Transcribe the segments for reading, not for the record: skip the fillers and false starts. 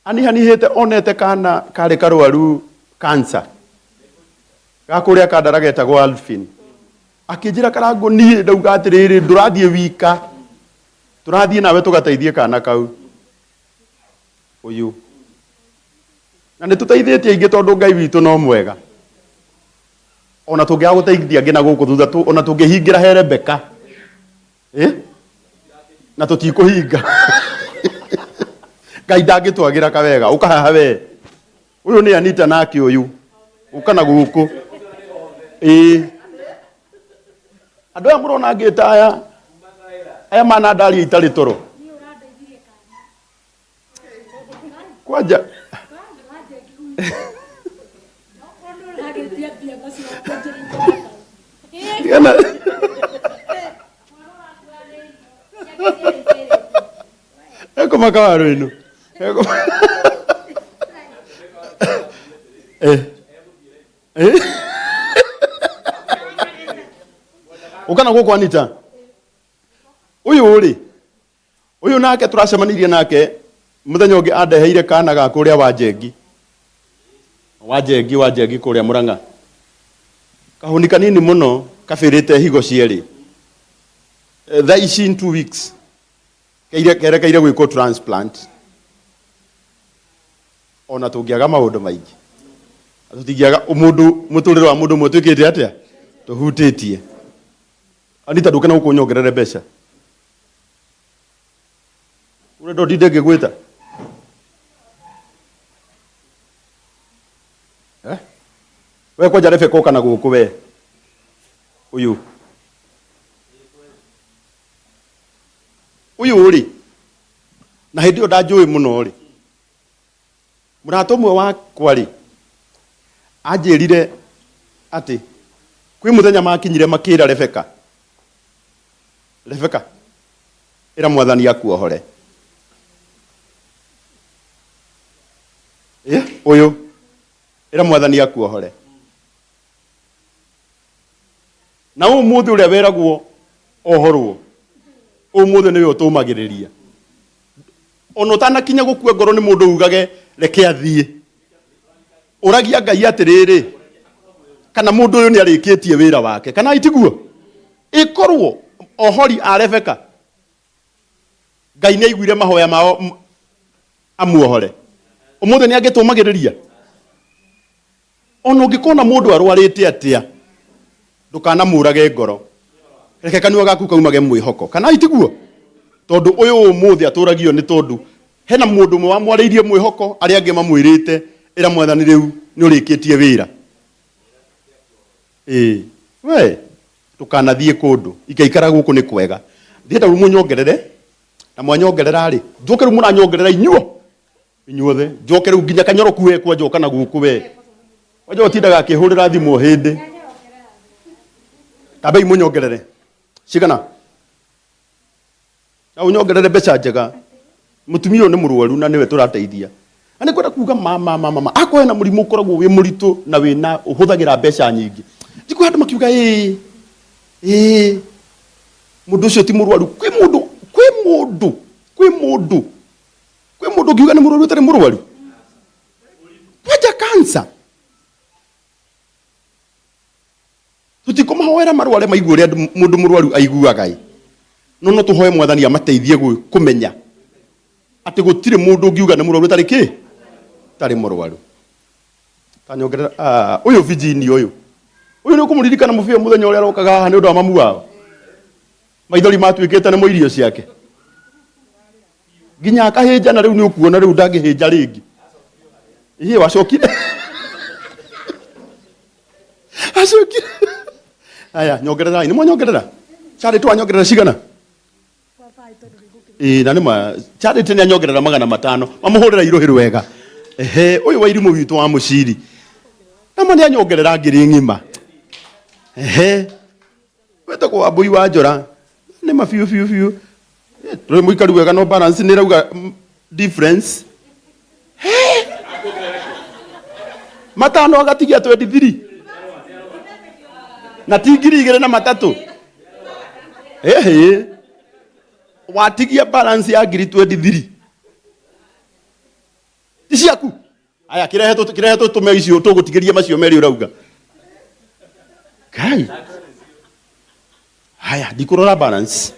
Anihanihĩte onete kana karĩ karwaru cancer ga kũrĩa Kandara getagwo Alfin. Akĩnjĩra Karangũ, niĩ ndauga atĩrĩrĩ, ndũrathiĩ wika, tũrathiĩ nawe tũgateithie kana kau. Ũyũ na nĩ tũteithĩtie aingĩ tondũ Ngai witũ no mwega. Ona tũngĩaga gũteithia angĩ na gũkũ thutha, ona tũngĩhingĩra he Rebecca, Eh? Na tũtikũhinga. Ngai ndangĩtwagĩra kawega. Ũka haha we. Ũyũ nĩ Anita nake ũyũ. Ũka na gũkũ. Ĩĩ. Andũ aya mũrona ngĩta aya. Aya manandaria itarĩ toro. Kwanja. Tigana. Ekũmaka waru ĩno. Eh. Eh. Ũka na gũkũ Anita. Ũyũ rĩ, Ũyũ nake tũracemanirie nake mũthenya ũngĩ andeheire kana ga kũrĩa Wanjengi. Wanjengi, Wanjengi kũrĩa Mũrang'a. Kahũni kanini mũno kabĩrĩte higo cierĩ. Thaa ici in 2 weeks kerekeire gwĩkwo transplant. Ona tũngĩaga maũndũ maingĩ, tũtingĩaga mũndũ, mũtũrĩre wa mũndũ ũmwe twĩkĩte atĩa? Tũhutĩtie. Anita, ndũke na gũkũ ũnyongerere mbeca. Ũrenda ũtinde ngĩgwĩta? Eh? We kwanja Rebecca ũka na gũkũ we. Ũyũ. Ũyũ rĩ, na hĩndĩ ĩyo ndanjũĩ mũno rĩ, mũrata ũmwe wakwa rĩ, anjĩrire atĩ kwĩ mũthenya makinyire makĩra Rebecca, Rebecca, ĩra Mwathani akuohore. Ĩ, ũyũ, ĩra Mwathani akuohore. Na ũmũthĩ ũrĩa weragwo ohorwo, ũmũthĩ nĩwe ũtũmagĩrĩria. Ona ũtanakinya gũkua ngoro nĩ mũndũ ugage reke athiĩ. Ũragia Ngai atĩrĩrĩ, kana mũndũ ũyũ nĩ arĩkĩtie wĩra wake, kana itiguo? Ĩkorwo ohori a Rebeka, Ngai nĩ aiguire mahoya mao amuohore. Ũmũthĩ nĩ angĩtũmagĩrĩria. Ona ũngĩkona mũndũ arwarĩte atĩa, ndũkanamũrage ngoro. Reke kanua gaku kaumage mwĩhoko. Kana itiguo? Tondũ ũyũ ũmũthĩ atũragio nĩ tondũ hena mũndũ ũmwe wamwarĩirie mwĩhoko, arĩa angĩ mamwĩrĩte, ĩra Mwathani rĩu nĩ ũrĩkĩtie wĩra. Ĩĩ, we ndũkanathiĩ kũndũ, ikaikara gũkũ nĩ kwega. Ndĩrenda rĩu mũnyongerere, na mwanyongerera rĩ, njoke rĩu mũranyongerera inyuo inyuothe, njoke rĩu nginya kanyoroku we kwa njoka na gũkũ we. Kwanja ũtindaga akĩhũrĩra thimũ o hĩndĩ. Tambei mũnyongerere. Cigana? Na ũnyongerere mbeca njega. Mũtumia ũyũ nĩ mũrwaru na nĩwe tũrateithia. Na nĩ kwenda kuga ma ma ma ma akorwo hena mũrimũ ũkoragwo wĩ mũritũ na wĩna ũhũthagĩra mbeca nyingĩ. Njiguaga andũ makiuga ĩĩ ĩĩ mũndũ ũcio ti mũrwaru. Kwĩ mũndũ kwĩ mũndũ kwĩ mũndũ kwĩ mũndũ ũngiuga nĩ mũrwaru ũtarĩ mũrwaru. Kwanja cancer. Tũtikũmahoera marware maigue ũrĩa mũndũ mũrwaru aiguaga ĩ, no no tũhoe Mwathani amateithie kũmenya atĩ gũtirĩ mũndũ ũngiuga nĩ mũrwaru ũtarĩ kĩ ũtarĩ mũrwaru. Tanyongerera ah, ũyũ Virginia ũyũ ũyũ nĩ ũkũmũririkana mũbĩa mũthenya ũrĩa arokaga haha nĩ ũndũ wa mamu wao, maithori matuĩkĩte nĩmo irio ciake nginya akahĩnja, na rĩu nĩ ũkuona rĩu ndangĩhĩnja rĩngĩ. Ĩhĩ wacokire acokire. Aya, nyongererai, nĩ mwanyongerera Charity, wanyongerera cigana? Ĩĩ, na nĩ ma Charity nĩ anyongerera 500. Mamũhũrĩra irũhĩ rwega. Ehe, ũyũ wa irimũ witũ wa mũciri nama nĩ anyongerera 1000 ng'ima. Ehe, wetagwo Wambũi wa Njora, nĩ ma biũ biũ biũ. Tũrĩ mũikaru wega, no balance nĩ ĩrauga difference 500 agatigia 23 na ti 2300. Ehe, watigia balance ya 23,000. Ti ciaku. Aya kirehe tu kirehe tu tume icio tugutigiria macio meri urauga. Kai. Haya, ndikurora balance.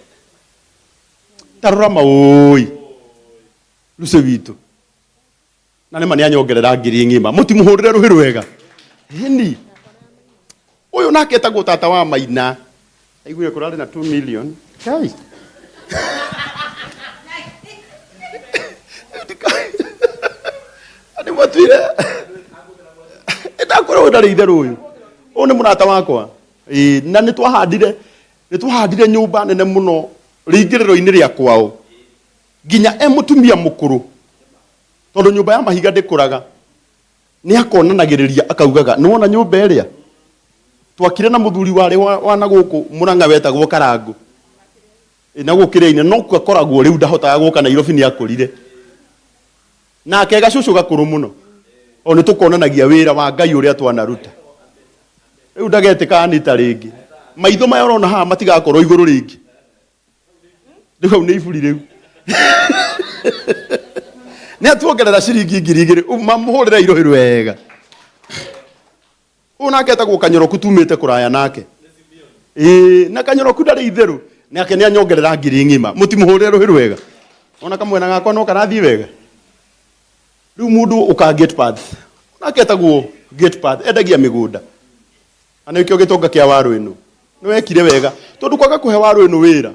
Tarora maũi. Lucy witũ. Na nĩma nĩanyongerera ngiri ng'ima. Mũtimũhũrĩre rũhĩ rwega. Ĩni. Ũyũ nake etagwo tata wa Maina. Aiguire kũrarĩ na 2 million. Kai. Nĩ mwatuire. Ndakwĩra ũyũ ndarĩ itherũ ũyũ. Ũyũ nĩ mũrata wakwa. Ĩĩ, na nĩ twahandire nĩ twahandire nyũmba nene mũno rĩingĩrĩro-inĩ rĩa kwao nginya e mũtumia mũkũrũ tondũ nyũmba ya mahiga ndĩkũraga nĩ akonanagĩrĩria akaugaga nĩ wona nyũmba ĩrĩa twakire na mũthuri warĩ wa, wa na gũkũ mũrang'a wetagwo karangũ Ĩ, na gũkũ kĩrĩa-inĩ no kuo akoragwo rĩu ndahotaga gũka Nairobi nĩ akũrire nake gacũcũ gakũrũ mũno o nĩ tũkonanagia wĩra wa Ngai ũrĩa twanaruta rĩu ndagetĩka Anita rĩngĩ maitho maya ũrona haha matigakorwo igũrũ rĩngĩ rĩu hau nĩ iburi rĩu nĩ atuongerera ciringi 2000 mamũhũrĩre irũhĩ rwega ũyũ nake etagwo kanyoroku tumĩte kũraya nake ĩĩ na kanyoroku ndarĩ itherũ nake nĩ anyongerera ngiri ng'ima mũtimũhũrĩre rũhĩ rwega ona kamwena gakwa no karathiĩ wega rĩu mũndũ ũka gate path nake etagwo gate path endagia mĩgũnda na nĩkĩo gĩtonga kĩa waru ĩno nĩ wekire wega tondũ kwaga kũhe waru ĩno wĩra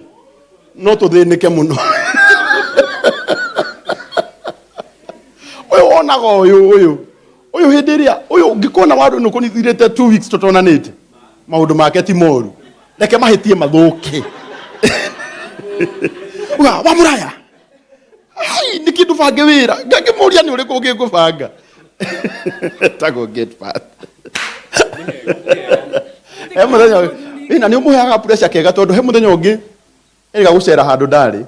no tũthĩnĩke mũno ũyũ wonaga ũyũ ũyũ ũyũ hĩndĩ ĩrĩa ũyũ ngĩkona waru ĩno kũnithirĩte 2 weeks tũtonanĩte maũndũ make ti moru reke mahĩtie mathũke uga wa mũraya ai nĩ kĩndũ bange wĩra ngakĩmũria nĩ ũrĩkũ ũngĩngũbanga tagwo gate path he mũthenya ĩ, na nĩ ũmũheaga pressure kega tondũ he mũthenya ũngĩ erĩga gũcera handũ ndarĩ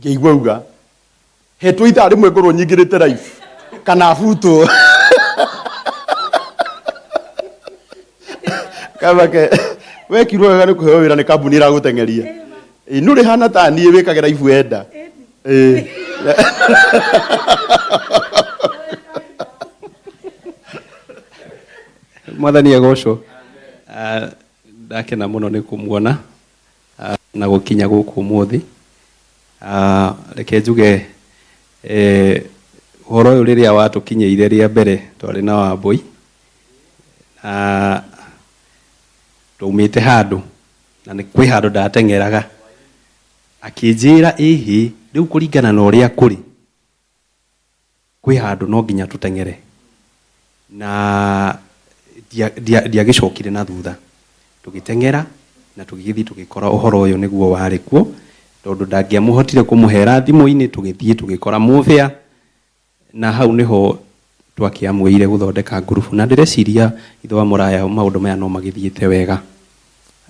ngĩigua uga hetwo ithaa rĩmwe ngorwo nyingĩrĩte life kana butwo kamake wekirwo wega nĩ kũheo wĩra nĩ kambuni ĩragũteng'eria Ĩ, nĩ ũrĩ hana ta niĩ wĩkagĩra ibu enda Ĩ. Mwathani agocwo. Ndakena mũno nĩ kũmuona na gũkinya gũkũ ũmũthĩ. Reke njuge ũhoro ũyũ rĩrĩa watũkinyĩire rĩa mbere twarĩ na Wambũi na twaumĩte handũ na nĩ kwĩ handũ ndateng'eraga akĩnjĩra ĩhĩ rĩu kũringana na ũrĩa kũrĩ kwĩ handũ no nginya tũteng'ere na ndiagĩcokire na thutha tũgĩteng'era na tũgĩgĩthiĩ tũgĩkora ũhoro ũyũ nĩguo warĩ kuo tondũ ndangĩamũhotire kũmũhera thimũ-inĩ tũgĩthiĩ tũgĩkora mũbĩa na hau nĩho twakĩamũire gũthondeka ngurubu na ndĩreciria ithe wa mũraya maũndũ maya no magĩthiĩte wega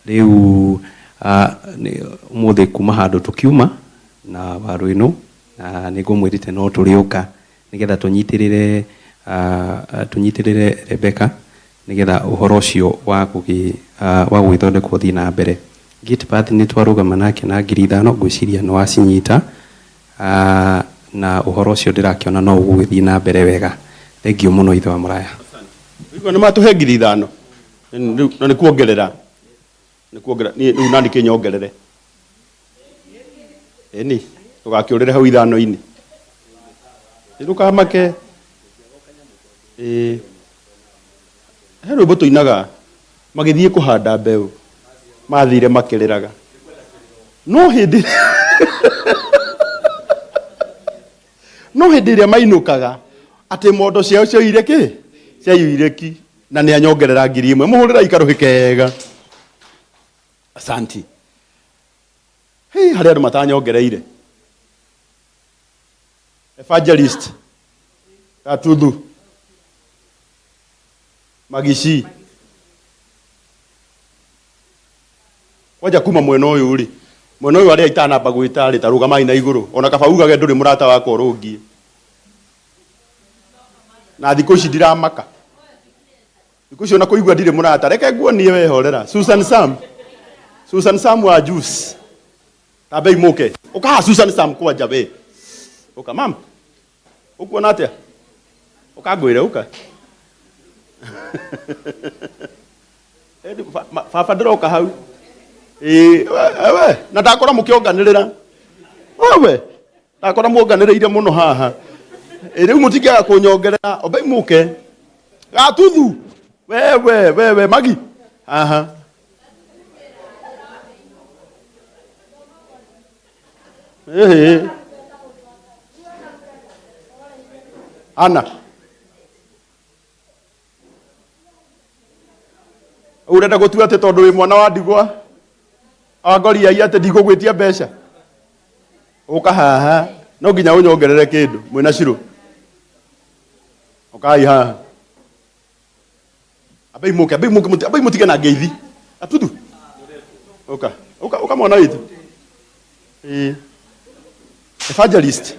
rĩu ũmũthĩ kuma handũ tũkiuma na waru ĩno na nĩngũmwĩrĩte no tũrĩũka nĩgetha tũnyitĩrĩre tũnyitĩrĩre Rebecca nĩgetha ũhoro ũcio wa gũgĩthondekwo ũthiĩ na mbere. Gate path nĩ twarũgama nake na 5000 ngwĩciria nĩ wacinyita na ũhoro ũcio ndĩrakĩona no ũgũgĩthiĩ na mbere wega. Thengiũ mũno ithe wa mũraya. Ũigua nĩ matũhe 5000 rĩu na nĩ kuongerera nĩ kuongerera niĩ rĩu nani kĩnyongerere ĩni ndũgakĩũrĩre hau ithano-inĩ ndũkamake ĩĩ he rwĩmbo tũinaga magĩthiĩ kũhanda mbeũ mathire makĩrĩraga no hĩndĩ no hĩndĩ ĩrĩa mainũkaga atĩ mondo ciao ciaiyũire kĩ ciaiyũire ki na nĩ anyongerera 1000 mũhũrĩra ikarũhĩ kega asanti hei harĩ andũ matanyongereire evangelist Gatuthu Magici kwanja kuma mwena ũyũ rĩ mwena ũyũ arĩa itanamba gwĩta rĩ ta rũgamai na igũrũ ona kaba ugage ndũrĩ mũrata wakwa ũrũngiĩ na thikũ ici ndiramaka thikũ ici ona kũigua ndirĩ mũrata reke nguonie wehorera Susan Sam Susan Sam wa juice tambei mũke ũkaha Susan Sam kwanja we ũka mam ũkuona atĩa Ũkangwĩre ũka. Baba ndĩroka hau. Ĩĩ, we, na ndakora mũkĩonganĩrĩra. Wewe, ndakora muonganĩrĩire mũno haha. Ĩ, rĩu mũtingĩaga kũnyongerera, ombai mũke. Gatuthu. Wewe, wewe, magi. Haha. Ĩhĩ. Ana. Urenda gũtua atĩ tondũ wĩ mwana wa ndigwa wa ngoriai atĩ ndigũgwĩtia mbeca ũka haha no nginya ũnyongerere kĩndũ mwĩna cirũ ũkai haha ambai mũke ambai mũke ambai mũtige na ngeithi atuthu ũka ũka ũka mwana witũ. Ĩĩ, evangelist.